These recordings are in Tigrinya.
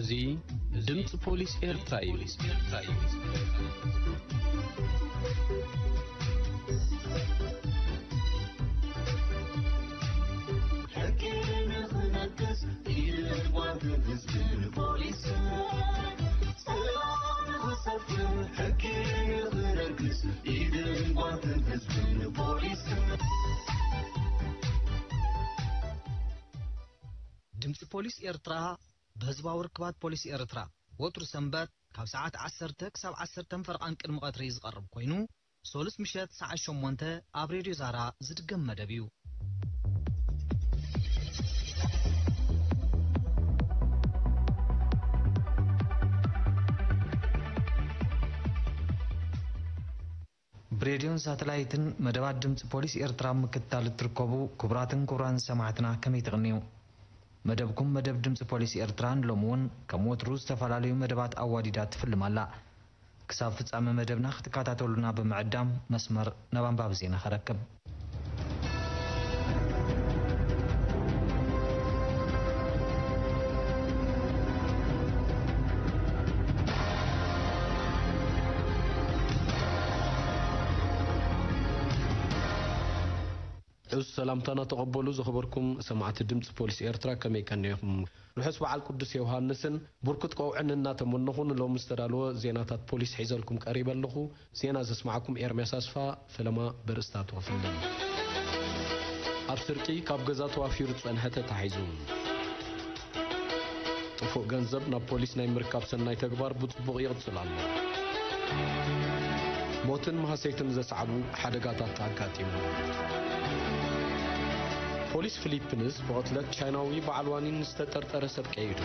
እዚ ድምፂ ፖሊስ ኤርትራ እዩ። ሕጊ ንኽነግስ ኢድን ጓንትን ህዝብን ፖሊስን፣ ሰላም ንኽሰፍን ሕጊ ንኽነግስ ኢድን ጓንትን ህዝብን ፖሊስን። ድምፂ ፖሊስ ኤርትራ ብህዝባዊ ርክባት ፖሊስ ኤርትራ ወትሩ ሰንበት ካብ ሰዓት ዓሰርተ ክሳብ ዓሰርተ ፈረቓን ቅድሚ ቀትሪ ዝቐርብ ኮይኑ፣ ሶሉስ ምሸት ሰዓት ሸሞንተ ኣብ ሬድዮ ዛራ ዝድገም መደብ እዩ። ብሬድዮን ሳተላይትን መደባት ድምፂ ፖሊስ ኤርትራ ኣብ ምክትታል እትርከቡ ክቡራትን ክቡራን ሰማዕትና ከመይ ትቕንዩ? መደብኩም መደብ ድምፂ ፖሊስ ኤርትራ ንሎሚ እውን ከም ወትሩ ዝተፈላለዩ መደባት ኣዋዲዳ ትፍልም ኣላ። ክሳብ ፍጻመ መደብና ክትከታተሉና ብምዕዳም መስመር ናብ ኣንባቢ ዜና ከረክብ። ሕዚ ሰላምታና ተቐበሉ። ዝኸበርኩም ሰማዕቲ ድምፂ ፖሊስ ኤርትራ፣ ከመይ ቀኒኹም? ርሑስ በዓል ቅዱስ ዮሃንስን ብርኩት ቀውዕን እናተመነኹ፣ ንሎሚ ዝተዳለወ ዜናታት ፖሊስ ሒዘልኩም ቀሪበ ኣለኹ። ዜና ዘስማዕኩም ኤርምያስ ኣስፋ። ፈለማ በርእስታቱ ክፍልን። ኣብ ስርቂ ካብ ገዛ ተዋፊሩ ዝጸንሐ ተታሒዙ። ጥፉእ ገንዘብ ናብ ፖሊስ ናይ ምርካብ ሰናይ ተግባር ብጽቡቕ ይቕጽል ኣሎ። ሞትን ማህሰይትን ዘስዓቡ ሓደጋታት ኣጋጢሙ። ፖሊስ ፊሊፒንስ ብቕትለት ቻይናዊ በዓል ዋኒን ዝተጠርጠረ ሰብ ቀይዱ።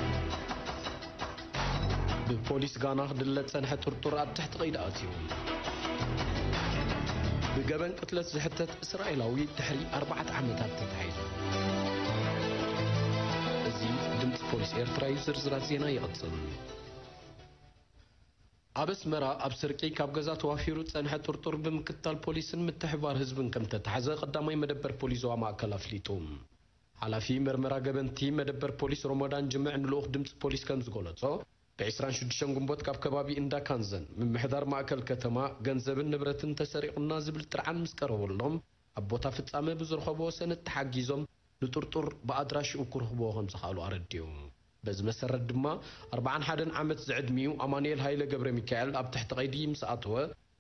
ብፖሊስ ጋና ክድለ ዝጸንሐ ጥርጡር ኣብ ትሕቲ ቀይዲ ኣትዩ። ብገበን ቅትለት ዝሕተት እስራኤላዊ ድሕሪ ኣርባዕተ ዓመታት ተታሒዙ። እዚ ድምፂ ፖሊስ ኤርትራ እዩ። ዝርዝራት ዜና ይቕጽል። ኣብ ኣስመራ ኣብ ስርቂ ካብ ገዛ ተዋፊሩ ዝጸንሐ ጥርጡር ብምክትታል ፖሊስን ምትሕብባር ህዝብን ከም ተታሕዘ ቀዳማይ መደበር ፖሊስ ዞባ ማእከል ኣፍሊጡ። ሓላፊ መርመራ ገበንቲ መደበር ፖሊስ ሮሞዳን ጅምዕ ንልኡኽ ድምፂ ፖሊስ ከም ዝገለጾ፣ ብ ዕስራን ሽዱሽተን ግንቦት ካብ ከባቢ እንዳ ካንዘን ምምሕዳር ማእከል ከተማ ገንዘብን ንብረትን ተሰሪቑና ዝብል ጥርዓን ምስ ቀረበሎም፣ ኣብ ቦታ ፍጻመ ብዝረኸብዎ ሰነድ ተሓጊዞም ንጥርጡር ብኣድራሽኡ ክረኽብዎ ከም ዝኸኣሉ ኣረዲኡ። በዚ መሰረት ድማ፣ ኣርባዓን ሓደን ዓመት ዝዕድሚኡ ኣማኑኤል ሃይለ ገብረ ሚካኤል ኣብ ትሕቲ ቀይዲ ምስ ኣተወ፣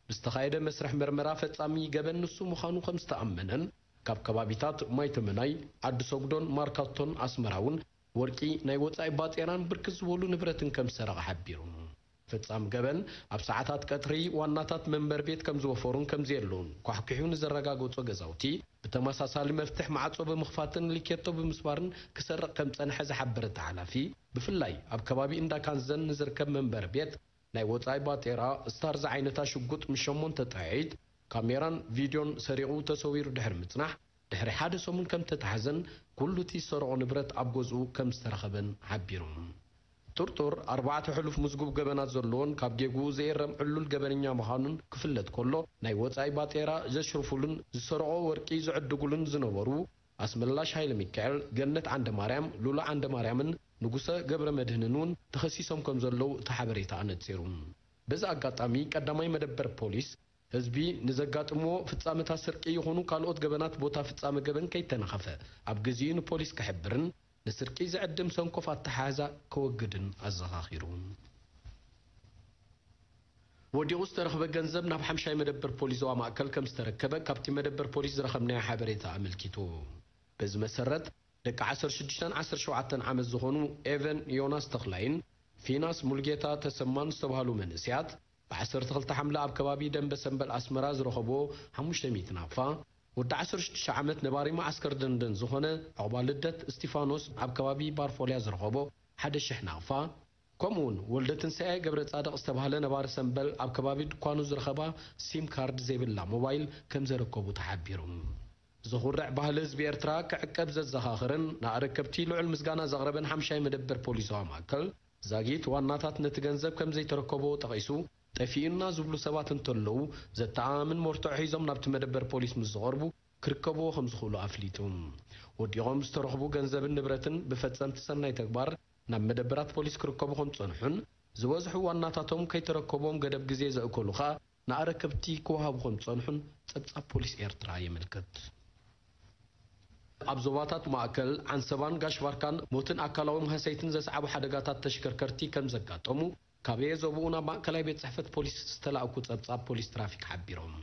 ብዝተኻየደ መስርሕ መርመራ ፈጻሚ ገበን ንሱ ምዃኑ ከም ዝተኣመነን፣ ካብ ከባቢታት ማይተመናይ፣ ዓዲ ሰጉዶን ማርካቶን ኣስመራ እውን ወርቂ፣ ናይ ወጻኢ ባጤራን ብርክት ዝበሉ ንብረትን ከም ዝሰረቐ ሓቢሩ። ፈጻሚ ገበን ኣብ ሰዓታት ቀትሪ ዋናታት መንበር ቤት ከም ዝወፈሩን ከም ዘየለውን ኳሕኲሑ ንዘረጋገጾ ገዛውቲ፣ ብተመሳሳሊ መፍትሕ ማዕጾ ብምኽፋትን ሊኬቶ ብምስባርን ክሰርቕ ከም ዝጸንሐ ዝሓበረ እቲ ሓላፊ፣ ብፍላይ ኣብ ከባቢ እንዳ ካንዘን ንዝርከብ መንበር ቤት ናይ ወጻኢ ባጤራ፣ ስታር ዝዓይነታ ሽጉጥ ምስ ሸሞንተ ጥዕዒት፣ ካሜራን ቪድዮን ሰሪቑ ተሰዊሩ ድሕሪ ምጽናሕ፣ ድሕሪ ሓደ ሰሙን ከም ተታሕዘን ኩሉ እቲ ዝሰረቖ ንብረት ኣብ ገዝኡ ከም ዝተረኸበን ሓቢሩ። ጥርጡር ኣርባዕተ ሕሉፍ ምዝጉብ ገበናት ዘለዎን ካብ ጌግኡ ዘየረም ዕሉል ገበነኛ ምዃኑን ክፍለጥ ከሎ፣ ናይ ወጻኢ ባጤራ ዘሽርፉሉን ዝሰረቖ ወርቂ ዝዕድጉሉን ዝነበሩ ኣስመላሽ ሃይለ ሚካኤል፣ ገነት ዓንደ ማርያም፣ ሉላ ዓንደ ማርያምን ንጉሰ ገብረ መድህንን እውን ተኸሲሶም ከም ዘለዉ እቲ ሓበሬታ ኣነጺሩ። በዚ ኣጋጣሚ ቀዳማይ መደበር ፖሊስ፣ ህዝቢ ንዘጋጥምዎ ፍጻመታት ስርቂ ይኹኑ ካልኦት ገበናት ቦታ ፍጻመ ገበን ከይተነኸፈ ኣብ ግዚኡ ንፖሊስ ክሕብርን ንስርቂ ዝዕድም ሰንኮፍ ኣተሓሕዛ ከወግድን ኣዘኻኺሩ። ወዲቑ ዝተረኽበ ገንዘብ ናብ ሓምሻይ መደበር ፖሊስ ዞባ ማእከል ከም ዝተረከበ ካብቲ መደበር ፖሊስ ዝረኸብናዮ ሓበሬታ ኣመልኪቱ። በዚ መሰረት፣ ደቂ ዓሰርተ ሽዱሽተን ዓሰርተ ሸውዓተን ዓመት ዝኾኑ ኤቨን ዮናስ ተኽላይን ፊናስ ሙልጌታ ተሰማን ዝተባህሉ መንእሰያት፣ ብ ዓሰርተ ክልተ ሓምለ ኣብ ከባቢ ደንበ ሰምበል ኣስመራ ዝረኸብዎ ሓሙሽተ ሚእቲ ናቕፋ፣ ወዲ ዓሰርተ ሽዱሽተ ዓመት ነባሪ መዓስከር ደንደን ዝኾነ ዑቕባ ልደት እስቲፋኖስ ኣብ ከባቢ ባርፎልያ ዝረኸቦ ሓደ ሽሕ ናቕፋ፣ ከምኡውን ወልደትንሳኤ ገብረጻድቕ ዝተባህለ ነባሪ ሰምበል ኣብ ከባቢ ድኳኑ ዝረኸባ ሲም ካርድ ዘይብላ ሞባይል ከም ዘረከቡ ተሓቢሩ። ዘኹርዕ ባህሊ ህዝቢ ኤርትራ ክዕቀብ ዘዘኻኽርን ንኣረከብቲ ልዑል ምስጋና ዘቕረበን ሓምሻይ መደበር ፖሊስ ዞባ ማእከል፣ ዛጊት ዋናታት ነቲ ገንዘብ ከም ዘይተረከብዎ ጠቒሱ፣ ጠፊኡና ዝብሉ ሰባት እንተለዉ፣ ዘተኣማምን መርትዖ ሒዞም ናብቲ መደበር ፖሊስ ምስ ዝቐርቡ፣ ክርከብዎ ከም ዝኽእሉ ኣፍሊጡ። ወዲቖም ዝተረኽቡ ገንዘብን ንብረትን ብፈጸምቲ ሰናይ ተግባር ናብ መደበራት ፖሊስ ክርከቡ ከም ዝጸንሑን ዝበዝሑ ዋናታቶም ከይተረከቦም ገደብ ግዜ ዘእከሉ ከኣ ንኣረከብቲ ክወሃቡ ከም ዝጸንሑን ጸብጻብ ፖሊስ ኤርትራ የመልክት። ኣብ ዞባታት ማእከል፣ ዓንሰባን ጋሽ ባርካን ሞትን ኣካላዊ ማህሰይትን ዘስዓቡ ሓደጋታት ተሽከርከርቲ ከም ዘጋጠሙ፣ ካበየ ዞባኡ ናብ ማእከላይ ቤት ጽሕፈት ፖሊስ ዝተላእኩ ጸብጻብ ፖሊስ ትራፊክ ሓቢሮም።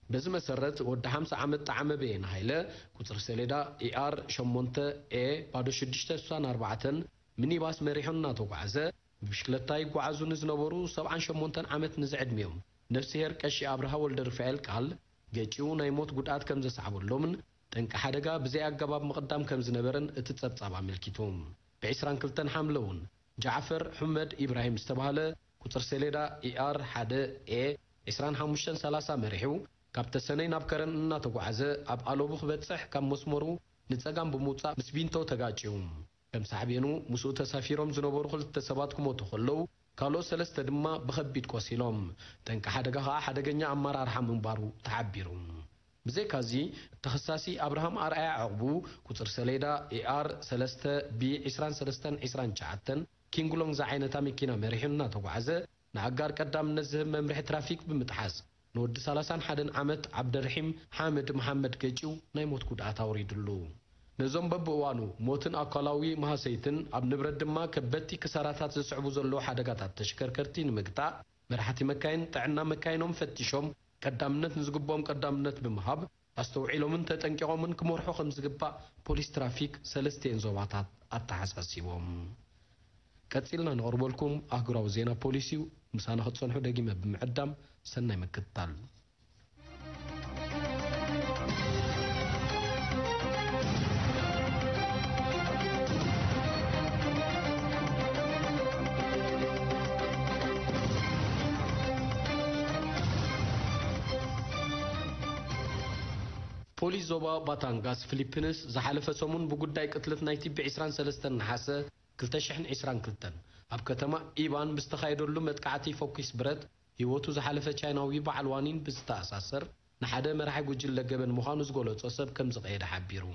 በዚ መሰረት፣ ወዲ ሓምሳ ዓመት ጣዕመ በየነ ሃይለ፣ ቁጽሪ ሰሌዳ ኢኣር ሸሞንተ ኤ ባዶ ሽዱሽተ ስሳን ኣርባዕተን፣ ሚኒባስ መሪሑ እናተጓዕዘ፣ ብብሽክለታ ይጓዓዙ ንዝነበሩ ሰብዓን ሸሞንተን ዓመት ንዝዕድሚኦም ነፍስሄር ቀሺ ኣብርሃ ወልደ ሩፋኤል ቃል ገጭኡ ናይ ሞት ጉድኣት ከም ዘስዓበሎምን ጠንቂ ሓደጋ ብዘይ ኣገባብ ምቕዳም ከም ዝነበረን እቲ ጸብጻብ ኣመልኪቱ። ብ ዒስራን ክልተን ሓምለ እውን ጃዕፈር ሑመድ ኢብራሂም ዝተባህለ ቁጽሪ ሰሌዳ ኢኣር ሓደ ኤ ዒስራን ሓሙሽተን ሰላሳ መሪሑ ካብ ተሰነይ ናብ ከረን እናተጓዓዘ ኣብ ኣለቡ ክበጽሕ ካብ መስመሩ ንጸጋም ብምውጻእ ምስ ቢንቶ ተጋጭዩ። ከም ሳዕቤኑ ምስኡ ተሳፊሮም ዝነበሩ ክልተ ሰባት ክሞቱ ከለዉ፣ ካልኦት ሰለስተ ድማ ብኸቢድ ቆሲሎም። ጠንቂ ሓደጋ ከኣ ሓደገኛ ኣመራርሓ ምንባሩ ተሓቢሩ። ብዘይካዚ፣ ተኸሳሲ ኣብርሃም ኣርኣያ ዕቕቡ፣ ቁጽሪ ሰሌዳ ኤኣር ሰለስተ ቢ ዒስራን ሰለስተን ዒስራን ትሽዓተን፣ ኪንግሎንግ ዝዓይነታ መኪና መሪሑ እናተጓዕዘ፣ ንኣጋር ቀዳምነት ዝህብ መምርሒ ትራፊክ ብምጥሓስ፣ ንወዲ ሰላሳን ሓደን ዓመት ዓብደርሒም ሓምድ መሓመድ ገጭዩ ናይ ሞት ጉድኣት ኣውሪድሉ። ነዞም በብእዋኑ ሞትን ኣካላዊ ማህሰይትን ኣብ ንብረት ድማ ከበድቲ ክሳራታት ዘስዕቡ ዘለዉ ሓደጋታት ተሽከርከርቲ ንምግታእ፣ መራሕቲ መካይን ጥዕና መካይኖም ፈቲሾም ቀዳምነት ንዝግብኦም ቀዳምነት ብምሃብ፣ ኣስተውዒሎምን ተጠንቂቖምን ክመርሑ ከም ዝግባእ ፖሊስ ትራፊክ ሰለስቲኤን ዞባታት ኣተሓሳሲቦም። ቀጺልና ነቕርበልኩም ኣህጉራዊ ዜና ፖሊስ እዩ። ምሳና ክትጸንሑ ደጊመ ብምዕዳም ሰናይ ምክትታል። ፖሊስ ዞባ ባታንጋስ ፊሊፒንስ ዝሓለፈ ሰሙን ብጉዳይ ቅትለት ናይቲ ብ ዒስራን ሰለስተን ነሓሰ ክልተ ሽሕን ዒስራን ክልተን ኣብ ከተማ ኢባን ብዝተኻየደሉ መጥቃዕቲ ፎኪስ ብረት ህይወቱ ዝሓለፈ ቻይናዊ በዓል ዋኒን ብዝተኣሳሰር ንሓደ መራሒ ጉጅለ ገበን ምዃኑ ዝገለጾ ሰብ ከም ዝቐየደ ሓቢሩ።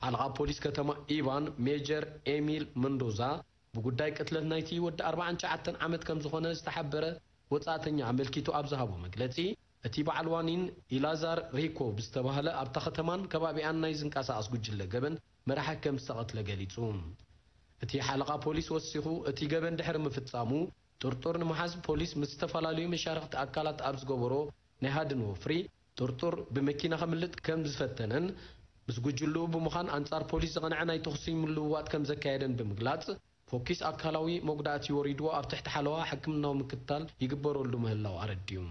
ሓለቓ ፖሊስ ከተማ ኢባን ሜጀር ኤሚል መንዶዛ ብጉዳይ ቅትለት ናይቲ ወዲ ኣርባዓን ትሽዓተን ዓመት ከም ዝኾነ ዝተሓበረ ወጻእተኛ ኣመልኪቱ ኣብ ዝሃቦ መግለጺ፣ እቲ በዓል ዋኒን ኢላዛር ሪኮ ብዝተባህለ ኣብታ ከተማን ከባቢኣን ናይ ዝንቀሳቐስ ጉጅለ ገበን መራሒ ከም ዝተቐትለ ገሊጹ። እቲ ሓለቓ ፖሊስ ወሲኹ፣ እቲ ገበን ድሕሪ ምፍጻሙ፣ ጥርጡር ንምሓዝ ፖሊስ ምስ ዝተፈላለዩ መሻርኽቲ ኣካላት ኣብ ዝገበሮ ናይ ሃድን ወፍሪ፣ ጥርጡር ብመኪና ከምልጥ ከም ዝፈተነን ምስ ጉጅልኡ ብምዃን ኣንጻር ፖሊስ ዝቐንዐ ናይ ተኹሲ ምልውዋጥ ከም ዘካየደን ብምግላጽ፣ ፎኪስ ኣካላዊ መጉዳእቲ ወሪድዎ ኣብ ትሕቲ ሓለዋ ሕክምናዊ ምክትታል ይግበረሉ ምህላው ኣረዲኡ።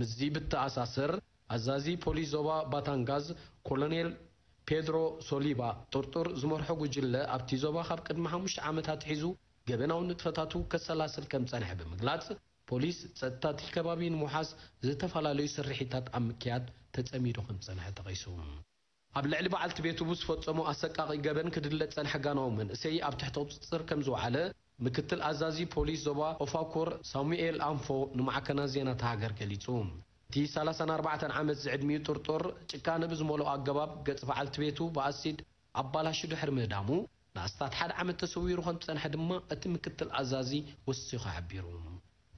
ምስዚ ብተኣሳሰር፣ ኣዛዚ ፖሊስ ዞባ ባታንጋዝ ኮሎኔል ፔድሮ ሶሊባ፣ ጥርጡር ዝመርሖ ጉጅለ ኣብቲ ዞባ ካብ ቅድሚ ሓሙሽተ ዓመታት ሒዙ ገበናዊ ንጥፈታቱ ከሰላስል ከም ዝጸንሐ ብምግላጽ፣ ፖሊስ ጸጥታ እቲ ከባቢ ንምውሓስ ዝተፈላለዩ ስርሒታት ኣብ ምክያድ ተጸሚዱ ከም ዝጸንሐ ጠቒሱ። ኣብ ልዕሊ በዓልቲ ቤቱ ብዝፈጸሞ ኣሰቃቒ ገበን ክድለ ዝጸንሐ ጋናዊ መንእሰይ ኣብ ትሕቲ ቁጽጽር ከም ዝወዓለ ምክትል ኣዛዚ ፖሊስ ዞባ ኦፋኮር ሳሙኤል ኣንፎ ንማዕከናት ዜና እታ ሃገር ገሊጹ። እቲ ሰላሳን ኣርባዕተን ዓመት ዝዕድሚኡ ጥርጡር ጭካነ ብዝመልኦ ኣገባብ ገጽ በዓልቲ ቤቱ ብኣሲድ ኣባላሹ ድሕሪ ምህዳሙ ንኣስታት ሓደ ዓመት ተሰዊሩ ከም ዝጸንሐ ድማ እቲ ምክትል ኣዛዚ ወሲኹ ሓቢሩ።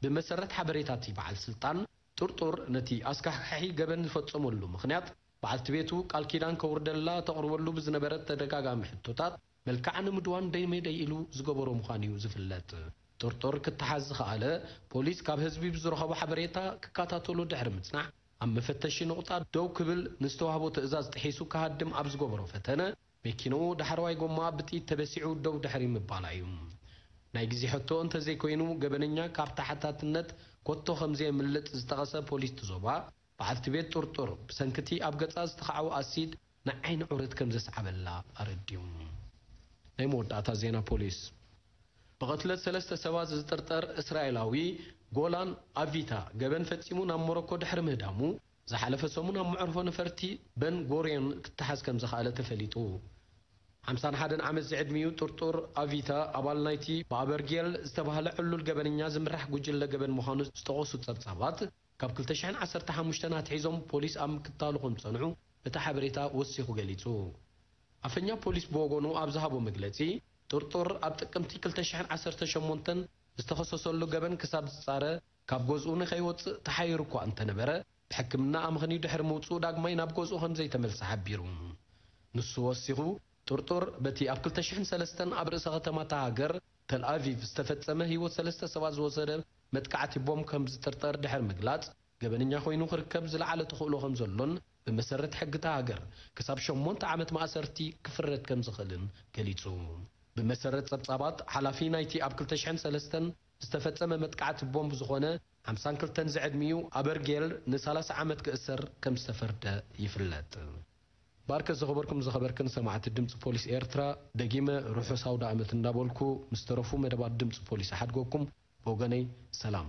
ብመሰረት ሓበሬታ እቲ በዓል ስልጣን፣ ጥርጡር ነቲ ኣስካሕካሒ ገበን ዝፈጸመሉ ምኽንያት፣ በዓልቲ ቤቱ ቃል ኪዳን ከውርደላ ተቕርበሉ ብዝነበረት ተደጋጋሚ ሕቶታት፣ መልክዓ ንምድዋን ደይመይ ደይ ኢሉ ዝገበሮ ምዃኑ እዩ ዝፍለጥ። ጥርጡር ክተሓዝ ዝኸኣለ፣ ፖሊስ ካብ ህዝቢ ብዝረኸቦ ሓበሬታ ክከታተሎ ድሕሪ ምጽናሕ፣ ኣብ መፈተሺ ነቑጣ ደው ክብል ንዝተዋህቦ ትእዛዝ ጥሒሱ ክሃድም ኣብ ዝገበሮ ፈተነ፣ መኪንኡ ዳሕረዋይ ጎማ ብጥይት ተበሲዑ ደው ድሕሪ ምባላ እዩ። ናይ ግዜ ሕቶ እንተዘይኮይኑ፣ ገበነኛ ካብ ተሓታትነት ኮቶ ከም ዘየምልጥ ዝጠቐሰ ፖሊስ እቲ ዞባ፣ በዓልቲ ቤት ጥርጡር ብሰንኪ እቲ ኣብ ገጻ ዝተኻዕወ ኣሲድ ንዓይኒ ዑረት ከም ዘስዓበላ ኣረዲኡ። ናይ መወዳእታ ዜና ፖሊስ። ብቕትለት ሰለስተ ሰባት ዝጥርጠር እስራኤላዊ ጎላን ኣቪታ ገበን ፈጺሙ ናብ ሞሮኮ ድሕሪ ምህዳሙ፣ ዝሓለፈ ሰሙን ኣብ መዕርፎ ነፈርቲ በን ጎርዮን ክተሓዝ ከም ዝኸኣለ ተፈሊጡ። ሓምሳን ሓደን ዓመት ዝዕድሚኡ ጥርጡር ኣቪታ፣ ኣባል ናይቲ ብኣበርጌል ዝተባህለ ዕሉል ገበነኛ ዝምራሕ ጉጅለ ገበን ምዃኑ ዝጠቐሱ ጸብጻባት፣ ካብ ክልተ ሽሕን ዓሰርተ ሓሙሽተን ኣትሒዞም ፖሊስ ኣብ ምክትታሉ ከም ዝጸንሑ እቲ ሓበሬታ ወሲኹ ገሊጹ። ኣፈኛ ፖሊስ ብወገኑ ኣብ ዝሃቦ መግለጺ፣ ጥርጡር ኣብ ጥቅምቲ ክልተ ሽሕን ዓሰርተ ሸሞንተን ዝተኸሰሰሉ ገበን ክሳብ ዝጻረ ካብ ገዝኡ ንኸይወጽእ ተሓይሩ እኳ እንተነበረ፣ ብሕክምና ኣምኽንዩ ድሕሪ ምውጽኡ ዳግማይ ናብ ገዝኡ ከም ዘይተመልሰ ሓቢሩ። ንሱ ወሲኹ፣ ጥርጡር በቲ ኣብ ክልተ ሽሕን ሰለስተን ኣብ ርእሰ ከተማ እታ ሃገር ተልኣቪቭ ዝተፈጸመ ህይወት ሰለስተ ሰባት ዝወሰደ መጥቃዕቲ ቦምብ ከም ዝጥርጠር ድሕሪ ምግላጽ፣ ገበነኛ ኮይኑ ክርከብ ዝለዓለ ተኽእሎ ከም ዘሎን ብመሰረት ሕጊ እታ ሃገር ክሳብ ሸሞንተ ዓመት ማእሰርቲ ክፍረድ ከም ዝኽእልን ገሊጹ። ብመሰረት ጸብጻባት፣ ሓላፊ ናይቲ ኣብ ክልተ ሽሕን ሰለስተን ዝተፈጸመ መጥቃዕቲ ቦምብ ዝኾነ ሓምሳን ክልተን ዝዕድሚኡ ኣበርጌል ንሰላሳ ዓመት ክእሰር ከም ዝተፈርደ ይፍለጥ። ባርከ ዝኸበርኩም ዝኸበርክን ሰማዕቲ ድምፂ ፖሊስ ኤርትራ፣ ደጊመ ርሑስ ኣውደ ዓመት እንዳበልኩ፣ ምስ ተረፉ መደባት ድምፂ ፖሊስ እሓድገኩም። ብወገነይ ሰላም።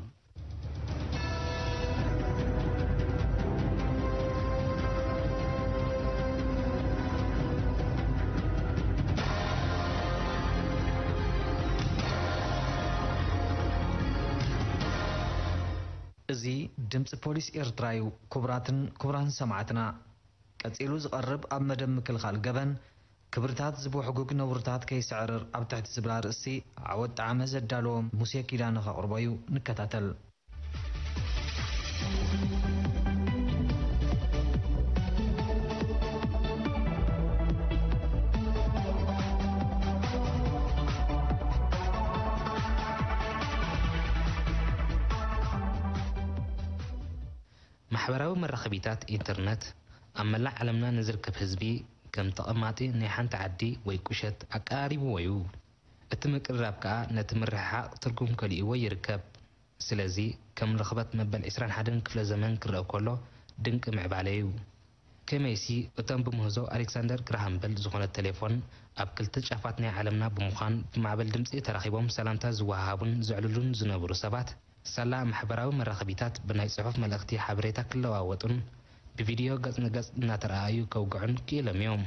እዚ ድምፂ ፖሊስ ኤርትራ እዩ። ክቡራትን ክቡራን ሰማዕትና፣ ቀጺሉ ዝቐርብ ኣብ መደብ ምክልኻል ገበን ክብርታት ዝብሕጉግ ነውርታት ከይስዕርር ኣብ ትሕቲ ዝብል ኣርእስቲ ዓወት ጠዓመ ዘዳለዎ ሙሴ ኪዳነ ከቕርቦ እዩ። ንከታተል። ማሕበራዊ መራኸቢታት ኢንተርነት ኣብ መላእ ዓለምና ንዝርከብ ህዝቢ ከም ተቐማጢ ናይ ሓንቲ ዓዲ ወይ ቁሸት ኣቀራሪብዎ እዩ። እቲ ምቅርራብ ከኣ ነቲ ምርሕሓቕ ትርጉም ከሊእዎ ይርከብ። ስለዚ ከም ርኽበት መበል ዕስራን ሓደን ክፍለ ዘመን ክረኣ ከሎ ድንቂ ምዕባለ እዩ። ከመይሲ እቶም ብምህዞ ኣሌክሳንደር ግራሃም በል ዝኾነት ቴሌፎን ኣብ ክልተ ጫፋት ናይ ዓለምና ብምዃን ብማዕበል ድምጺ ተራኺቦም ሰላምታ ዝወሃሃቡን ዘዕልሉን ዝነበሩ ሰባት ሳላ ማሕበራዊ መራኸቢታት ብናይ ጽሑፍ መልእኽቲ ሓበሬታ ክለዋወጡን ብቪድዮ ገጽ ንገጽ እናተረኣኣዩ ከውግዑን ክኢሎም እዮም።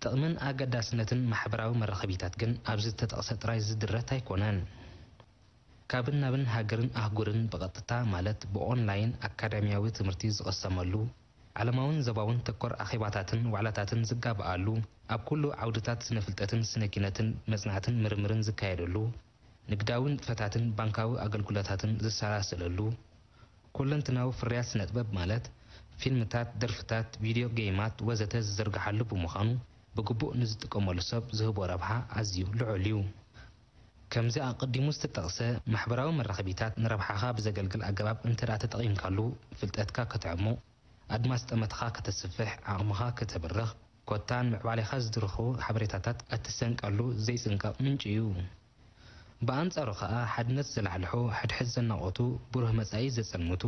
ጥቕምን ኣገዳስነትን ማሕበራዊ መራኸቢታት ግን ኣብዚ ዝተጠቕሰ ጥራይ ዝድረት ኣይኮነን። ካብን ናብን ሃገርን ኣህጉርን ብቐጥታ ማለት ብኦንላይን ኣካዳሚያዊ ትምህርቲ ዝቕሰመሉ፣ ዓለማውን ዞባውን ተኮር ኣኼባታትን ዋዕላታትን ዝጋብኣሉ፣ ኣብ ኩሉ ዓውድታት ስነ ፍልጠትን ስነ ኪነትን መጽናዕትን ምርምርን ዝካየደሉ፣ ንግዳዊ ንጥፈታትን ባንካዊ ኣገልግሎታትን ዝሰላሰለሉ፣ ኩለንትናዊ ፍርያት ስነ ጥበብ ማለት ፊልምታት፣ ደርፍታት፣ ቪድዮ ጌይማት ወዘተ ዝዝርግሓሉ ብምዃኑ ብግቡእ ንዝጥቀመሉ ሰብ ዝህቦ ረብሓ ኣዝዩ ልዑል እዩ። ከምዚ ኣቐዲሙ ዝተጠቕሰ ማሕበራዊ መራኸቢታት ንረብሓኻ ብዘገልግል ኣገባብ እንተ ደኣ ተጠቒምካሉ ፍልጠትካ ከተዕሙቕ፣ ኣድማስ ጠመትኻ ከተስፍሕ፣ ዓቕምኻ ከተብርኽ፣ ኮታ ንምዕባሌኻ ዝድርኹ ሓበሬታታት እትሰንቀሉ ዘይጽንቀቕ ምንጪ እዩ። ብኣንጻሩ ኸኣ ሓድነት ዘላሕልሑ፣ ሕድሕድ ዘናቖቱ፣ ብሩህ መጻኢ ዘጸልምቱ፣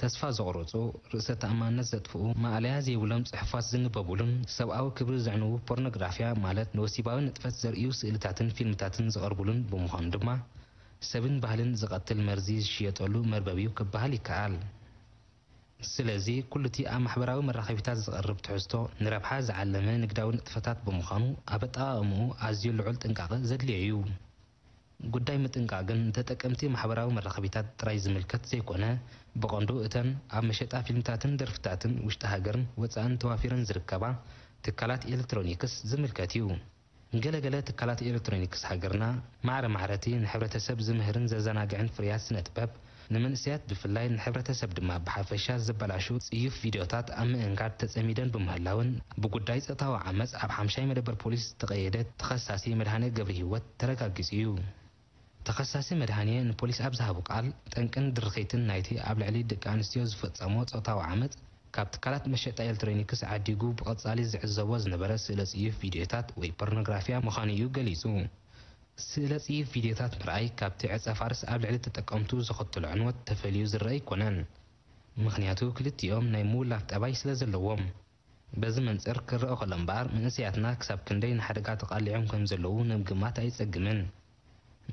ተስፋ ዘቑርጹ፣ ርእሰ ተኣማንነት ዘጥፍኡ፣ ማእለያ ዘይብሎም ጽሑፋት ዝንበቡሉን ሰብኣዊ ክብሪ ዘዕንዉ ፖርኖግራፍያ ማለት ንወሲባዊ ንጥፈት ዘርእዩ ስእልታትን ፊልምታትን ዝቐርቡሉን ብምዃኑ ድማ ሰብን ባህልን ዝቐትል መርዚ ዝሽየጠሉ መርበብ እዩ ክበሃል ይከኣል። ስለዚ ኩሉቲ ኣብ ማሕበራዊ መራኸቢታት ዝቐርብ ትሕዝቶ ንረብሓ ዝዓለመ ንግዳዊ ንጥፈታት ብምዃኑ ኣብ ኣጠቓቕምኡ ኣዝዩ ልዑል ጥንቃቐ ዘድልዮ እዩ። ጉዳይ ምጥንቃቕ ግን ንተጠቀምቲ ማሕበራዊ መራኸቢታት ጥራይ ዝምልከት ዘይኮነ፣ ብቐንዱ እተን ኣብ መሸጣ ፊልምታትን ደርፍታትን ውሽጢ ሃገርን ወጻእን ተዋፊረን ዝርከባ ትካላት ኤሌክትሮኒክስ ዝምልከት እዩ። ገለገለ ትካላት ኤሌክትሮኒክስ ሃገርና ማዕረ ማዕረ እቲ ንሕብረተሰብ ዝምህርን ዘዘናግዕን ፍርያት ስነ-ጥበብ፣ ንመንእሰያት ብፍላይ ንሕብረተሰብ ድማ ብሓፈሻ ዘበላሹ ጽዩፍ ቪድዮታት ኣብ ምእንጋድ ተጸሚደን ብምህላወን፣ ብጉዳይ ጾታዊ ዓመጽ ኣብ ሓምሻይ መደበር ፖሊስ ዝተቐየደ ተኸሳሲ መድሃኔ ገብረሂወት ተረጋጊጹ እዩ። ተኸሳሲ መድሃኔ ንፖሊስ ኣብ ዝሃቦ ቃል፣ ጠንቅን ድርኺትን ናይቲ ኣብ ልዕሊ ደቂ ኣንስትዮ ዝፈጸሞ ጾታዊ ዓመጽ፣ ካብ ትካላት መሸጣ ኤሌክትሮኒክስ ዓዲጉ ብቐጻሊ ዝዕዘቦ ዝነበረ ስእለ ጽዩፍ ቪድዮታት ወይ ፖርኖግራፍያ ምዃኑ እዩ ገሊጹ። ስእለ ጽዩፍ ቪድዮታት ምርኣይ ካብቲ ዕጸ ፋርስ ኣብ ልዕሊ ተጠቀምቱ ዘኸትሎ ዕንወት ተፈልዩ ዝረአ ኣይኮነን። ምኽንያቱ ክልቲኦም ናይ ምውላፍ ጠባይ ስለ ዘለዎም። በዚ መንጽር ክረኣ ከሎ እምበኣር፣ መንእሰያትና ክሳብ ክንደይ ንሓደጋ ተቓሊዖም ከም ዘለዉ ንምግማት ኣየጸግምን።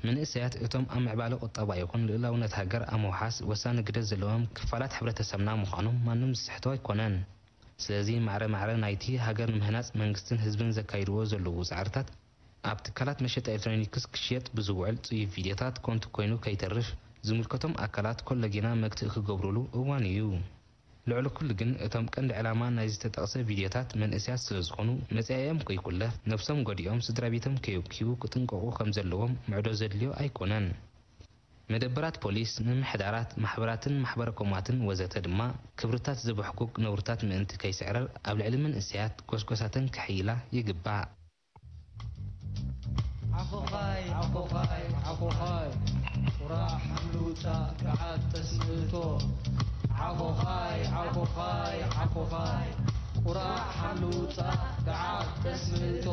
መንእሰያት እቶም ኣብ ምዕባለ ቁጠባ ይኹን ልኡላውነት ሃገር ኣብ ምውሓስ ወሳኒ ግደ ዘለዎም ክፋላት ሕብረተሰብና ምዃኖም ማንም ዝስሕቶ ኣይኮነን። ስለዚ ማዕረ ማዕረ ናይቲ ሃገር ንምህናጽ መንግስትን ህዝብን ዘካይድዎ ዘለዉ ጻዕርታት ኣብ ትካላት መሸጣ ኤሌክትሮኒክስ ክሽየጥ ብዝውዕል ጽዩፍ ቪድዮታት ኮንቱ ኮይኑ ከይተርፍ ዝምልከቶም ኣካላት ኮለጌና መግትኢ ክገብሩሉ እዋን እዩ። ልዕሊ ኩሉ ግን እቶም ቀንዲ ዕላማ ናይ ዝተጠቕሰ ቪድዮታት መንእሰያት ስለ ዝኾኑ፣ መጻኢኦም ከይኩለፍ፣ ነብሶም ጎዲኦም ስድራ ቤቶም ከየብክዩ ክጥንቀቑ ከም ዘለዎም ምዕዶ ዘድልዮ ኣይኮነን። መደበራት ፖሊስ፣ ምምሕዳራት፣ ማሕበራትን ማሕበረ ኮማትን ወዘተ ድማ ክብርታት ዘበሕኩክ ነውርታት ምእንቲ ከይስዕረር ኣብ ልዕሊ መንእሰያት ጎስጎሳተን ክሕይላ ይግባእ። ዓኾኻይ ዓኾኻይ ዓኾኻይ ቁራዕ ሓምሊ ውጻእ ገዓት ጠስሚ እቶ። ዓኾኻይ ዓኾኻይ ዓኾኻይ ቁራዕ ሓምሊ ውጻእ ገዓት ጠስሚ እቶ።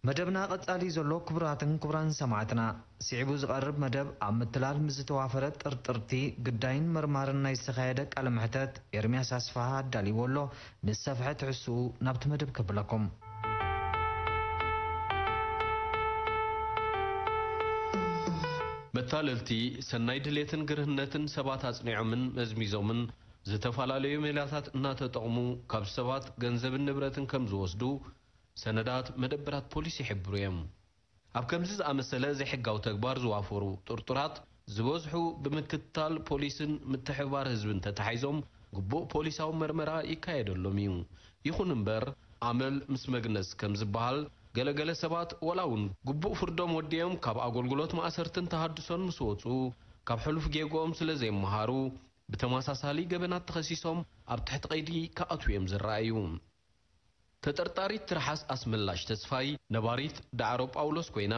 መደብና ቀጻሊ ዘሎ። ክቡራትን ክቡራን ሰማዕትና፣ ስዒቡ ዝቐርብ መደብ ኣብ ምትላል ምስ ዝተዋፈረ ጥርጥርቲ ግዳይን መርማርን ናይ ዝተኻየደ ቃለ መሕተት ኤርምያስ ኣስፍሃ ኣዳልይዎ ኣሎ። ምስ ሰፍሐ ትሕስኡ ናብቲ መደብ ከብለኩም። መታለልቲ ሰናይ ድሌትን ግርህነትን ሰባት ኣጽኒዖምን መዝሚዞምን ዝተፈላለዩ ሜላታት እናተጠቕሙ ካብ ሰባት ገንዘብን ንብረትን ከም ዝወስዱ ሰነዳት መደበራት ፖሊስ ይሕብሩ እዮም። ኣብ ከምዚ ዝኣመሰለ ዘይሕጋዊ ተግባር ዝዋፈሩ ጥርጡራት ዝበዝሑ ብምክትታል ፖሊስን ምትሕብባር ህዝብን ተታሒዞም ግቡእ ፖሊሳዊ መርመራ ይካየደሎም እዩ። ይኹን እምበር፣ ኣመል ምስ መግነዝ ከም ዝበሃል፣ ገለገለ ሰባት ዋላ እውን ግቡእ ፍርዶም ወዲኦም ካብ ኣገልግሎት ማእሰርትን ተሃድሶን ምስ ወጹ፣ ካብ ሕሉፍ ጌግኦም ስለ ዘይመሃሩ፣ ብተመሳሳሊ ገበናት ተኸሲሶም ኣብ ትሕቲ ቀይዲ ክኣትዉ እዮም ዝረኣዩ። ተጠርጣሪት ትርሓስ ኣስመላሽ ተስፋይ ነባሪት ዳዕሮ ጳውሎስ ኮይና፣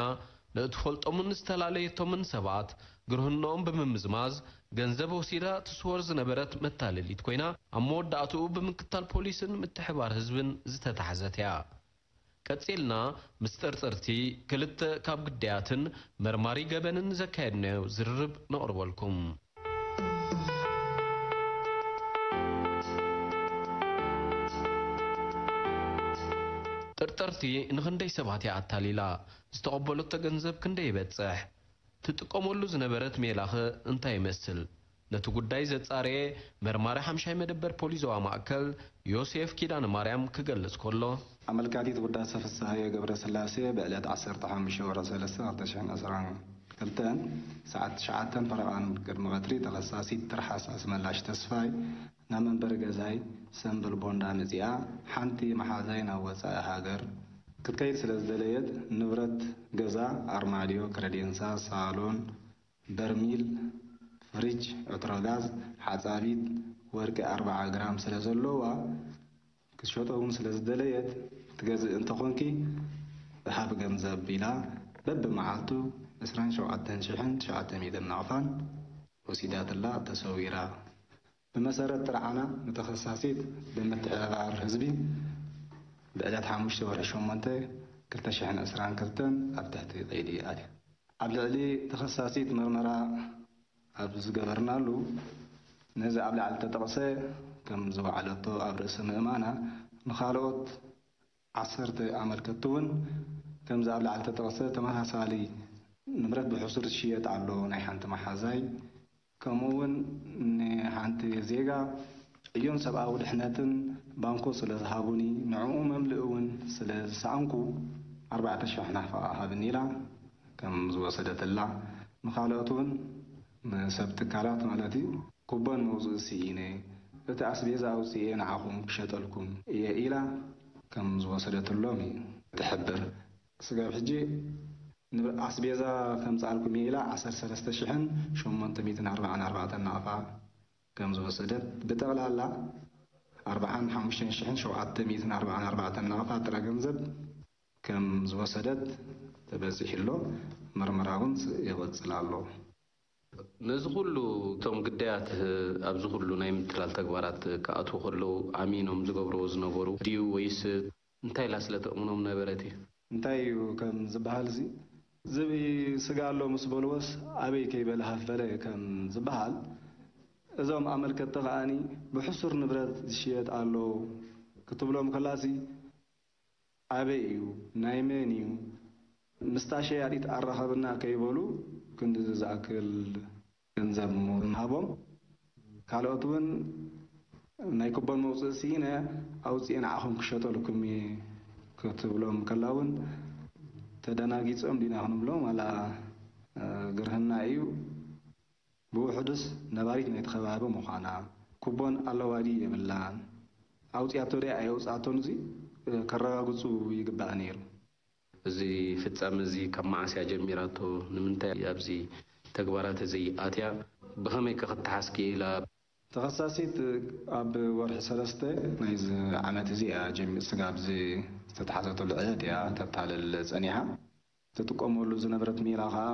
ንእትፈልጦምን ዝተፈላለየቶምን ሰባት ግርህንኦም ብምምዝማዝ ገንዘብ ወሲዳ ትስወር ዝነበረት መታለሊት ኮይና፣ ኣብ መወዳእትኡ ብምክትታል ፖሊስን ምትሕባር ህዝብን ዝተታሕዘት እያ። ቀጺልና ምስ ጠርጠርቲ ክልተ ካብ ግዳያትን መርማሪ ገበንን ዘካየድናዮ ዝርርብ ነቕርበልኩም። ጥርጥርቲ ንኽንደይ ሰባት እያ ኣታሊላ? ዝተቐበለቶ ገንዘብ ክንደይ ይበጽሕ? ትጥቀመሉ ዝነበረት ሜላኸ እንታይ ይመስል? ነቲ ጉዳይ ዘጻረየ መርማሪ ሓምሻይ መደበር ፖሊስ ዞባ ማእከል ዮሴፍ ኪዳነ ማርያም ክገልጽ ከሎ፣ ኣመልካቲት ውዳሰ ፍስሃየ ገብረስላሴ ብዕለት ዓሰርተ ሓሙሽተ ወርሒ ሰለስተ ክልተ ሽሕን ዕስራን ክልተን ሰዓት ትሽዓተን ፈረቓን ቅድሚ ቀትሪ ተኸሳሲት ትርሓስ ኣስመላሽ ተስፋይ ናብ መንበሪ ገዛይ ሰምብል ቦንዳ መጺኣ፣ ሓንቲ መሓዛይ ናብ ወጻኢ ሃገር ክትከይድ ስለ ዝደለየት፣ ንብረት ገዛ፣ ኣርማድዮ፣ ክረዴንሳ፣ ሳሎን፣ በርሚል፣ ፍሪጅ፣ ዕትሮ ጋዝ፣ ሓጻቢት፣ ወርቂ ኣርብዓ ግራም ስለ ዘለዋ፣ ክትሸጦ እውን ስለ ዝደለየት፣ ትገዝእ እንተኾንኪ ሃብ ገንዘብ ኢላ በብመዓልቱ ዕስራን ሸውዓተን ሽሕን ትሽዓተ ሚእትን ናቕፋን ወሲዳትላ ተሰዊራ። ብመሰረት ጥርዓና፣ ንተኸሳሲት ብምትሕብባር ህዝቢ ብዕለት ሓሙሽተ ወርሒ ሸሞንተ ክልተ ሽሕን ዕስራን ክልተን ኣብ ትሕቲ ቀይዲ ኣትያ። ኣብ ልዕሊ ተኸሳሲት መርመራ ኣብ ዝገበርናሉ፣ ነዚ ኣብ ላዕሊ ተጠቕሰ ከም ዝወዓለቶ ኣብ ርእሲ ምእማና፣ ንኻልኦት ዓሰርተ ኣመልከትቲ እውን ከምዚ ኣብ ላዕሊ ተጠቕሰ ተመሳሳሊ ንብረት ብሕሱር ዝሽየጥ ኣሎ፣ ናይ ሓንቲ መሓዛይ፣ ከምኡ እውን ንሓንቲ ዜጋ ዕዮን ሰብኣዊ ድሕነትን ባንኮ ስለ ዝሃቡኒ፣ ንዕኡ መምልኢ እውን ስለ ዝሰኣንኩ፣ ኣርባዕተ ሽሕ ናፋ ሃብኒ ኢላ ከም ዝወሰደትላ፣ ንኻልኦት እውን ንሰብ ትካላት ማለት እዩ፣ ኩቦን መውፅኢ ስኢነ፣ እቲ ኣስቤዛ ኣውፅኤ ንዓኹም ክሸጠልኩም እየ ኢላ ከም ዝወሰደትሎም እዩ ትሕብር። ስጋብ ሕጂ ንብ-፣ ኣስቤዛ ከምፅኣልኩም እየ ኢላ ዓሰርተ ሰለስተ ሽሕን ሸሞንተ ሚእትን ኣርባዓን ኣርባዕተን ናቕፋ ከም ዝወሰደት፣ ብጠቕላላ ኣርባዓን ሓሙሽተን ሽሕን ሸውዓተ ሚእትን ኣርባዓን ኣርባዕተን ናቕፋ ጥረ ገንዘብ ከም ዝወሰደት ተበፂሑ ኣሎ። መርመራ እውን ይቕፅል ኣሎ። ነዚ ኩሉ እቶም ግዳያት ኣብዚ ኩሉ ናይ ምትላል ተግባራት ክኣትዉ ከለዉ ኣሚኖም ዝገብርዎ ዝነበሩ ድዩ ወይስ እንታይ ኢላ ስለ ተእምኖም ነበረት እዩ? እንታይ እዩ ከም ዝበሃል እዚ ዝብኢ ስጋ ኣሎ ምስ በልዎስ ኣበይ ከይበለ ሃፍ በለ ከም ዝበሃል፣ እዞም ኣመልከትቲ ከኣኒ ብሕሱር ንብረት ዝሽየጥ ኣሎ ክትብሎም ከላሲ ኣበይ እዩ? ናይ መን እዩ? ምስታ ሸያጢት ኣራኸብና ከይበሉ ክንድዚ ዝኣክል ገንዘብ ምሃቦም። ካልኦት እውን ናይ ኩቦን መውፅኢ ስኢነ ኣውፅኤ ንዓኹም ክሸጠልኩም እየ ክትብሎም ከላ እውን ተደናጊፆም ዲና ክንብሎም ዋላ ግርህና እዩ። ብውሕዱስ ነባሪት ናይቲ ከባቢ ምዃና፣ ኩቦን ኣለዋ ድዩ የብላን፣ ኣውጺኣቶ ድያ ኣየውጽኣቶን፣ እዚ ከረጋግጹ ይግባእ ነይሩ። እዚ ፍጻመ እዚ ካብ መዓስ እያ ጀሚራቶ? ንምንታይ ኣብዚ ተግባራት እዚ ኣትያ? ብኸመይ ከ ክተሓዝ ክኢላ? ተኸሳሲት ኣብ ወርሒ ሰለስተ ናይዚ ዓመት እዚ እያ ጀሚ-፣ ስጋብ እዚ ዝተተሓዘተሉ ዕለት እያ ተታልል ጸኒሓ። ትጥቀመሉ ዝነበረት ሜላ ኸኣ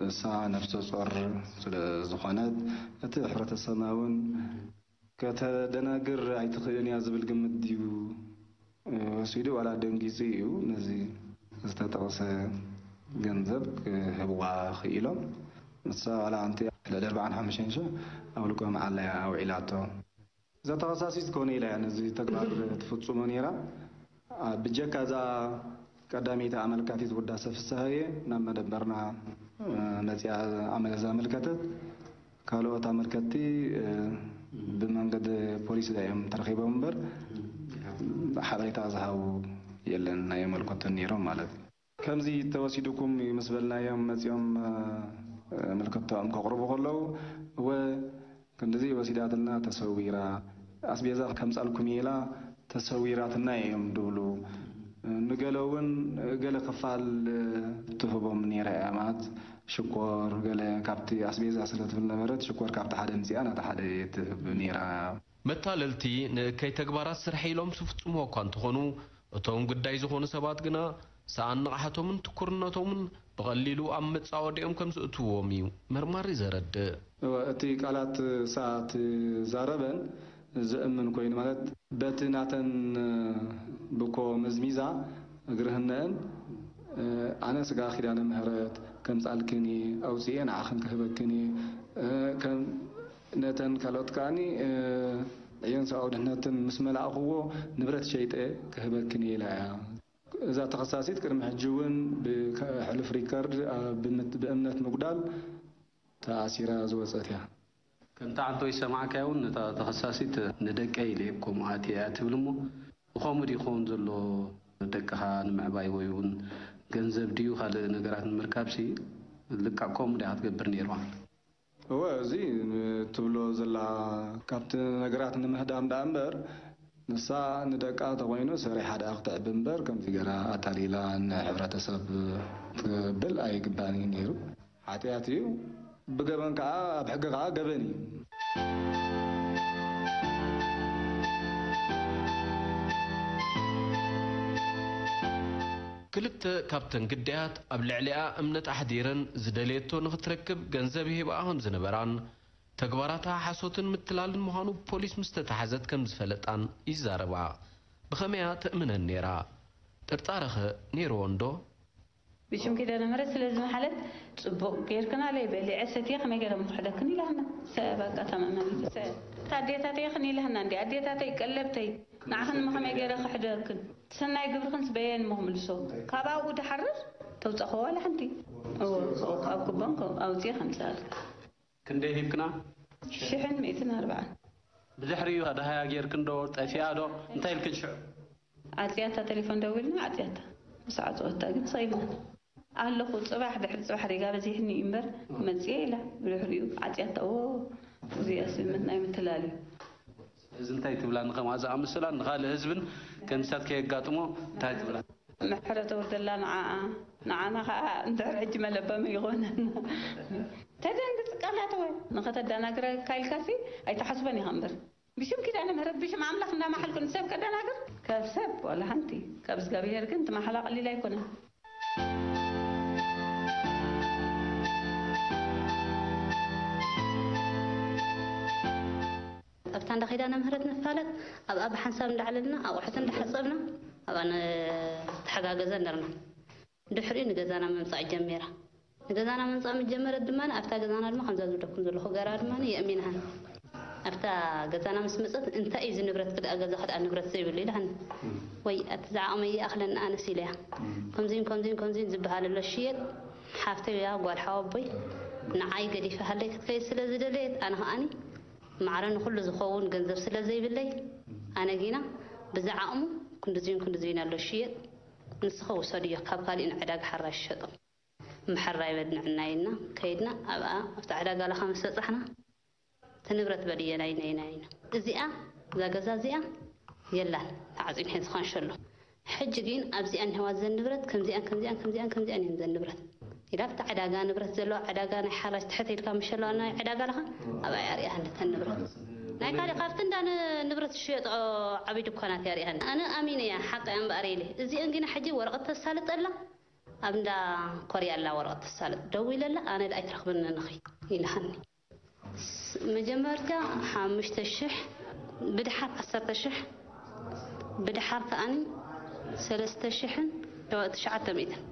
እሳ ነፍሰ ጾር ስለ ዝኾነት፣ እቲ ሕብረተሰብና እውን ከተደናግር ኣይትኽእልን እያ ዝብል ግምት ድዩ ወሲዱ፣ ዋላ ደንጊጹ እዩ ነዚ ዝተጠቕሰ ገንዘብ ክህብዋ ክኢሎም? ንሳ ዋላ ኣንቲ ልዕሊ ኣርባዓን ሓሙሽተን ሽሕ ኣብ ልቀ መዓላ እያ ኣውዒላቶ። እዛ ተኸሳሲት ኮነ ኢላ እያ ነዚ ተግባር ትፍጽሞ ነይራ። አ፣ ብጀካ እዛ ቀዳመይቲ ኣመልካቲት ውዳሰ ፍስሃየ ናብ መደበርና፣ እ፣ መጺኣ ኣመ-፣ ዘመልከተት፣ ካልኦት ኣመልከትቲ፣ እ፣ ብመንገዲ ፖሊስ እዮም ተረኺቦም እምበር ሓበሬታ ዝሃቡ የለን፣ ናይ ኣመልከቱን ነይሮም ማለት እዩ። ከምዚ ተወሲዱኩም እዩ ምስ በልናዮም መጺኦም፣ እ፣ ምልክቶኦም ከቕርቡ ከለዉ፣ እወ፣ ክንድዚ ወሲዳትና ተሰዊራ፣ ኣስቤዛ ከምጻልኩም ኢላ ተሰዊራትና እዮም ድብሉ። ንገለ እውን ገለ ክፋል ትህቦም ነይራ እያ፣ ማለት ሽኮር ገለ ካብቲ ኣስቤዛ ስለ ትብል ነበረት፣ ሽኮር ካብቲ ሓደ ምጺኣ ናቲ ሓደ ትህብ ነይራ። መታለልቲ ንእከይ ተግባራት ስርሐይ ኢሎም ዝፍጽምዎ እኳ እንተኾኑ፣ እቶም ግዳይ ዝኾኑ ሰባት ግና ሰኣን ንቕሓቶምን ትኩርነቶምን ብቐሊሉ ኣብ መጻወዲኦም ከም ዝእትውዎም እዩ መርማሪ ዘረድእ። እወ፣ እቲ ቃላት ሰኣ ትዛረበን ዘእምን ኮይኑ፣ ማለት በቲ ናተን ብኮ መዝሚዛ ግርህነአን፣ ኣነ ስጋ ኪዳነ ምህረት ከምጻልክን እየ፣ ኣውጽኤ ንዓኽን ክህበክን እየ፣ ከም ነተን ካልኦት ከኣኒ ዕዮን ሰብኣዊ ድሕነትን ምስ መላእኽዎ ንብረት ሸይጠ ክህበክን እየ ኢላ እያ። እዛ ተኸሳሲት ቅድሚ ሕጂ እውን ብሕሉፍ ሪከርድ፣ አ፣ ብምት-፣ ብእምነት ምጉዳል ተኣሲራ ዝወጸት እያ። ከምቲ ዓንቶ ይሰማዕካዮ እውን፣ ነታ ተኸሳሲት ንደቀይ ኢለ እየ ከምኡ ኣትየ እያ ትብል እሞ፣ ብኸምኡ ድዩ ክኸውን ዘሎ? ደቅኻ ንምዕባይ ወይ እውን ገንዘብ ድዩ ካልእ ነገራት ንምርካብሲ ልክዕ ከምኡ ድያ ክትገብር ነይርዋ? እወ፣ እዚ ትብሎ ዘላ ካብቲ ነገራት ንምህዳም ደኣ እምበር፣ ንሳ ንደቃ ተኾይኑ ሰሪሓ ደኣ ክትዕቢ እምበር፣ ከምዚ ገይራ ኣታሊላ ንሕብረተሰብ ትብል ኣይግባእን እዩ ነይሩ። ሓጢኣት እዩ፣ ብገበን ከኣ፣ ኣብ ሕጊ ከኣ ገበን እዩ። ክልተ ካብተን ግዳያት ኣብ ልዕሊኣ እምነት ኣሕዲረን ዝደለየቶ ንኽትረክብ ገንዘብ ይህብኣ ከም ዝነበራን ተግባራታ ሓሶትን ምትላልን ምዃኑ ፖሊስ ምስ ተታሕዘት ከም ዝፈለጣን ይዛረባ። ብኸመያ ተእምነን ነይራ? ጥርጣረኸ ነይርወንዶ? ብሽም ኪዳነ ምሕረት ስለ ዝመሓለት፣ ጽቡቕ ጌርክናለይ፣ በሊዐ ሰትየ ከመይ ገይረ እሞ ክሕደክን ኢላትና። ሰብ ኣጋጣሚ ኣመልኪተ። ኣዴታተይ ኽን ኢላትና እንዲ ኣዴታተይ ቀለብተይ ንዓኽን እሞ ከመይ ገይረ ክሕደክን? ሰናይ ግብርኽንስ በየን እሞ ክምልሶ? ካብ ኣብኡ ድሓርር ተውጻእኽዎ ዋላ ሓንቲ? እዎ፣ ካብ ኩቦን ኣውጽየ ከምጽኣልክ። ክንደይ ሂብክና? ሽሕን ሚእትን ኣርባዓን። ብድሕሪኡ ደሃያ ጌርክን ዶ ጠፊኣ ዶ እንታይ ኢልክን ሽዑ? ዓጽያታ ተሌፎን ደዊልና ዓጽያታ። ምስ ዓጽወታ ግን ስቕ ኢልና ኣለኹ። ጽባሕ ድሕሪ ጽባሕ ሪጋ በዚሕኒ እዩ እምበር ክመጽእ እየ ኢላ። ብድሕሪኡ ዓጽያታ እዎ እዚኣ ስምት ናይ ምትላል እዩ። እዚ እንታይ ትብላ ንኸምኣ ዝኣመሰላ ንኻልእ ህዝብን ከምዚታት ከየጋጥሞ እንታይ ትብላ? ምሕረት ወርደላ ንዓኣ ንዓና ኸዓ እንድሕር ሕጂ መለበሚ ይኾነና። ተደንግጽ ቃላት ወይ ንኸተደናግረካ ኢልካሲ ኣይትሓስቦን ኢኻ እምበር ብሽም ኪዳነ ምህረት ብሽም ኣምላኽ እንዳመሓልኩ ንሰብ ከደናግር ካብ ሰብ ዋላ ሓንቲ ካብ እግዚኣብሄር ግን ትመሓላ ቀሊል ኣይኮነን። ኣብታ እንዳ ኪዳነ ምህረት ንፋለጥ ኣብኣ ብሓንሳብ እንዳዕለልና ኣቑሑት እንዳሓፀብና ኣብኣ ንተሓጋገዘ ነበርና። ድሕሪኡ ንገዛና ምምፃእ ጀሚራ። ንገዛና ምምፃእ ምስ ጀመረት ድማ ኣብታ ገዛና ድማ ከምዛ ዝብለኩም ዘለኹ ገራ ድማ የእሚንሃን ኣብታ ገዛና ምስ መፀት እንታይ እዩ እዚ ንብረት ክድኣ ገዛ ክድኣ ንብረት ዘይብሉ ኢላሃኒ። ወይ ኣቲ ዝዓቕመይ ይኣኽለኒ ኣነስ ኢለያ። ከምዚን ከምዚን ከምዚን ዝበሃል ኣሎ ሽየጥ ሓፍተይ እያ ጓል ሓወቦይ ንዓይ ገዲፋ ሃለይ ክትከይድ ስለ ዝደለየት ኣነ ከኣኒ ማዕረ ንኹሉ ዝኸውን ገንዘብ ስለ ዘይብለይ ኣነ ጊና ብዝዓቕሙ ክንድዚን ክንድዚን ኣሎ ሽየጥ ንስኸ ውሰድዮ ካብ ካሊእ ንዕዳጋ ሓራሽ ሸጦ። ምሕራይ በድንዕና ኢልና ከይድና ኣብኣ ኣብቲ ዕዳጋ ላኻ ምስ በጻሕና እቲ ንብረት በድየናይ ነይና ኢና። እዚኣ እዛ ገዛ እዚኣ የላን ተዓጺን ሒዝ ኸንሸሎ። ሕጂ ግን ኣብዚኣ እኒህዋ ዘን ንብረት ከምዚኣን ከምዚኣን ከምዚኣን ከምዚኣን እየን ዘን ንብረት ኢላ ኣብቲ ዕዳጋ ንብረት ዘለዋ ዕዳጋ ናይ ሓራጅ ትሕት ኢልካ ምሸለዋ ናይ ዕዳጋ ለኻ ኣብኣ የርእያ ሃለተን ንብረት ናይ ካልእ ካብቲ እንዳ ንብረት ዝሽየጦ ዓብዪ ድኳናት የርእያ ኣነ ኣሚነ እያ ሓቂ እምበኣር ኢለ እዚአን ግን ሕጂ ወረቐት ተሳልጠላ ኣብ እንዳ ኮርያ ኣላ ወረቐት ተሳልጥ ደዊለላ ኣነ ደኣ ኣይትረኽብንን ኢኺ ኢልሃኒ። መጀመርታ ሓሙሽተ ሽሕ ብድሓር ዓሰርተ ሽሕ ብድሓር ከኣኒ ሰለስተ ሽሕን ትሽዓተ ሚእትን።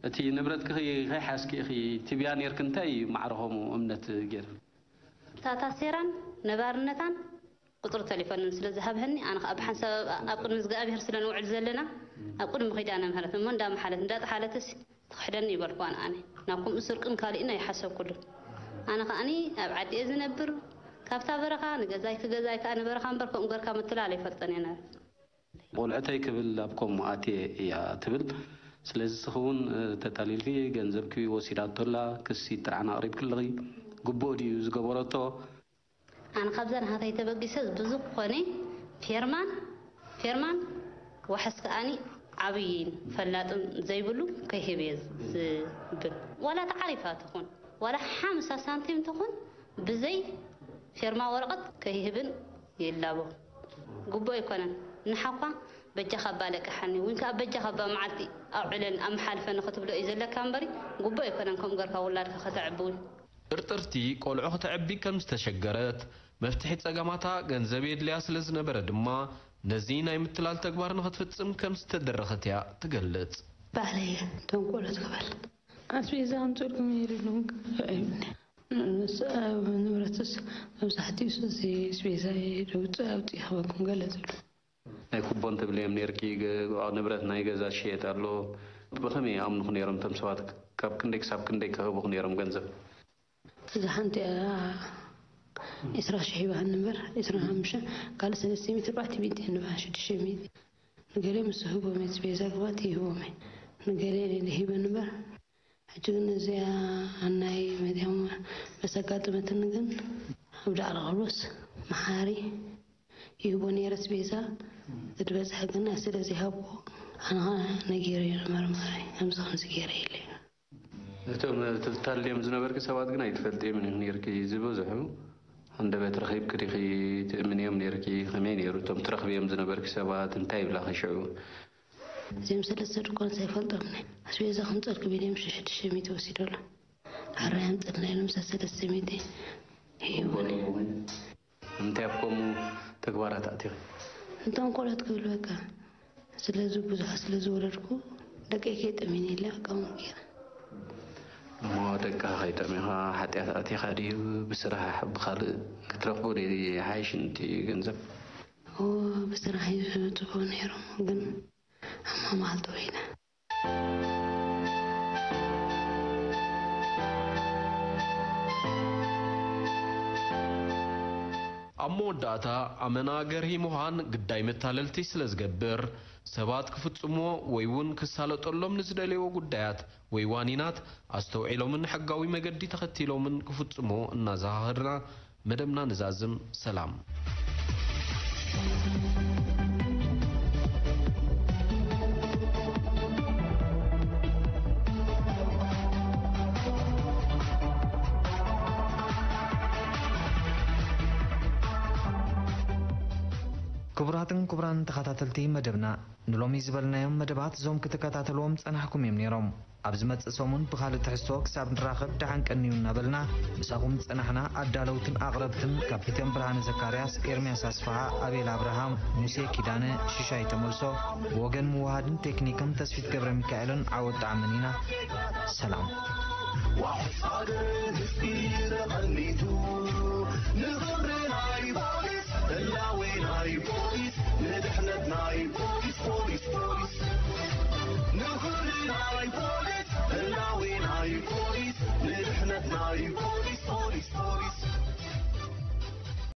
እቲ ንብረትኪ ከይሓዝኪ ኢኺ ትብያ ኔርኪ እንታይ እዩ ማዕረ ከምኡ እምነት ጌርኪ? እታ ታሴራን ነባርነታን ቁፅሪ ተሌፎንን ስለ ዝሃብሀኒ ኣነ ከዓ ብሓንሳብ ኣብ ቅድሚ እግዚኣብሔር ስለ ንውዕል ዘለና ኣብ ቅድሚ ኪዳነ ምህረት እሞ እንዳመሓለት እንዳጠሓለትስ ትኽሕደኒ ይበልኩዋ ንኣነ ናብ ከምኡ ስርቅን ካሊእን ኣይሓሰብኩሉን ኣነ ከዓኒ ኣብ ዓዲ እየ ዝነብር ካብታ በረኻ ንገዛይ ክገዛይ ከዓ ንበረኻ እምበር ከምኡ ገርካ ምትላል ኣይፈልጠን እየ ነረ ቆልዕተይ ክብል ኣብ ከምኡ ኣትየ እያ ትብል ስለዚ ስኺ እውን ተታሊልኪ ገንዘብኪ ወሲዳቶ ኣላ ክሲ ጥርዓን ኣቕሪብኪ ኣለኺ ግቡእ ድዩ ዝገበረቶ ኣነ ካብዛ ናሃተይ ተበጊሰ ብዝኾነ ፌርማን ፌርማን ዋሕስ ከኣኒ ዓብይን ፈላጥን ዘይብሉ ከይህብ እየ ዝብል ዋላ ተዓሪፋ ትኹን ዋላ ሓምሳ ሳንቲም ትኹን ብዘይ ፌርማ ወረቐት ከይህብን ይላቦ ግቡእ ኣይኮነን ንሓኳ በጃኻ ኣባ ለቅሓኒ ወይ ከዓ በጃኻ ኣባ መዓልቲ ኣውዕለኒ ኣመሓልፈኒ ክትብሎ እዩ ዘለካ እምበሪ ግቡእ ኣይኮነን ከምኡ ገርካ ውላድካ ከተዕቢ እውን ጥርጥርቲ ቆልዑ ክተዕቢ ከም ዝተሸገረት፣ መፍትሒ ጸገማታ ገንዘብ የድልያ ስለ ዝነበረ ድማ ነዚ ናይ ምትላል ተግባር ንኽትፍጽም ከም ዝተደረኸት እያ ትገልጽ። ባዕለይ እየ እቶም ቆልዑ ትኽበል ኣስቤዛ ኣምፅእልኩም ነይሩ ኢሎም ክፍዕ ይብኒ ንስ ኣብ ንብረትስ መብዛሕትኡ እዚ ኣስቤዛ ደውፅእ ኣውፅእ ክበኩም ገለ ዝብሉ ናይ ኩቦን ትብልዮም ኔርኪ ንብረት ናይ ገዛ ዝሽየጥ ኣሎ ብኸመይ ይኣምኑኹ ኔሮም እቶም ሰባት ካብ ክንደይ ክሳብ ክንደይ ክህቡኹ ኔሮም ገንዘብ እዛ ሓንቲ እያ ዒስራ ሽሕ ይበሃኒ እምበር ዒስራ ሓሙሽተ ካልእ ሰለስተ ሚእቲ ኣርባዕተ ሚእቲ እያ ንበሃል ሽዱሽተ ሚእቲ ንገሊኦም ምስ ህቦም እየ ቤዛ ግባት ይህቦም እየ ንገሊኦም እየ ሂበኒ እምበር ሕጂ ግን እዚኣ ኣናይ መድያም መስ ኣጋጠመትኒ ግን ኣብ ዳዕሮ ቃልቦስ መሓሪ ይህቦ ነይረ ኣስቤዛ እቲ በዝሒ ግን ኣስለ ዘይሃብኩ ኣነ ኸዓ ነጊረዮ ንመርማሪ ከምዚ ከምዚ ገይረ ኢለ እቶም ትታልዮም ዝነበርኪ ሰባት ግን ኣይትፈልጥዮምን ነይርኪ ዝበዝሑ ሃንደበት ረኺብኪ ዲኺ ትእምንዮም ነይርኪ ከመይ ነይሩ እቶም ትረኽብዮም ዝነበርኪ ሰባት እንታይ ይብላኺ ሽዑ እዚኦም ሰለስተ ድኳን ኣይፈልጦም። ኣስቤዛ ከምፀልኩ ቢለ ምስ ሽዱሽተ ሚእቲ ወሲደሉ። ሓራይ ኣምፀልና ኢሎም ሰለስተ ሚእቲ ሂቦም። እንታይ ኣብ ከምኡ ተግባራት ኣእቲኺ? እንቶም ቆልዑት ክብል በቃ ስለዚ ብዙሓት ስለ ዝወለድኩ ደቀይ ከይጠሚኒ ኢለ በቃ ሞት ገይረ። እሞ ደቅኻ ከይጠሚኻ ሓጢኣት ኣእቲኻ ድዩ? ብስራሕ ብኻልእ ክትረኽቦ ድዩ ይሓይሽ፣ ነቲ ገንዘብ? እዎ፣ ብስራሕ እዩ ጽቡቕ ነይሩ፣ ግን ኣማማልቶ ኢለ። ኣብ መወዳእታ፣ ኣመና ገርሂ ምዃን ግዳይ መታለልቲ ስለ ዝገብር፣ ሰባት ክፍጽምዎ ወይ እውን ክሳለጠሎም ንዝደልይዎ ጉዳያት ወይ ዋኒናት ኣስተውዒሎምን ሕጋዊ መገዲ ተኸቲሎምን ክፍጽምዎ እናዘኻኸርና፣ መደብና ንዛዝም። ሰላም። ክቡራትን ክቡራን ተኸታተልቲ መደብና፣ ንሎሚ ዝበልናዮም መደባት እዞም ክትከታተልዎም ጸናሕኩም እዮም ነይሮም። ኣብ ዝመጽእ ሰሙን ብኻልእ ትሕዝቶ ክሳብ ንራኸብ ደሓን ቀንዩ እናበልና፣ ምሳኹም ዝጸናሕና ኣዳለውትን ኣቕረብትን ካፒቴን ብርሃነ ዘካርያስ፣ ኤርምያስ ኣስፍሃ፣ ኣቤል ኣብርሃም፣ ሙሴ ኪዳነ፣ ሽሻይ ተመልሶ፣ ወገን ምውሃድን ቴክኒክን ተስፊት ገብረ ሚካኤልን ዓወት ጣዕምን ኢና። ሰላም። ዋሕስ ሃገር ህዝቢ ተቐኒቱ ንኽብሪ ናይ ፖሊስ ህላዌ ናይ ፖሊስ ንድሕነት ናይ ፖሊስ ፖሊስ ፖሊስ ንኽብሪ ናይ ፖሊስ ህላዌ ናይ ፖሊስ ንድሕነት ናይ ፖሊስ ፖሊስ ፖሊስ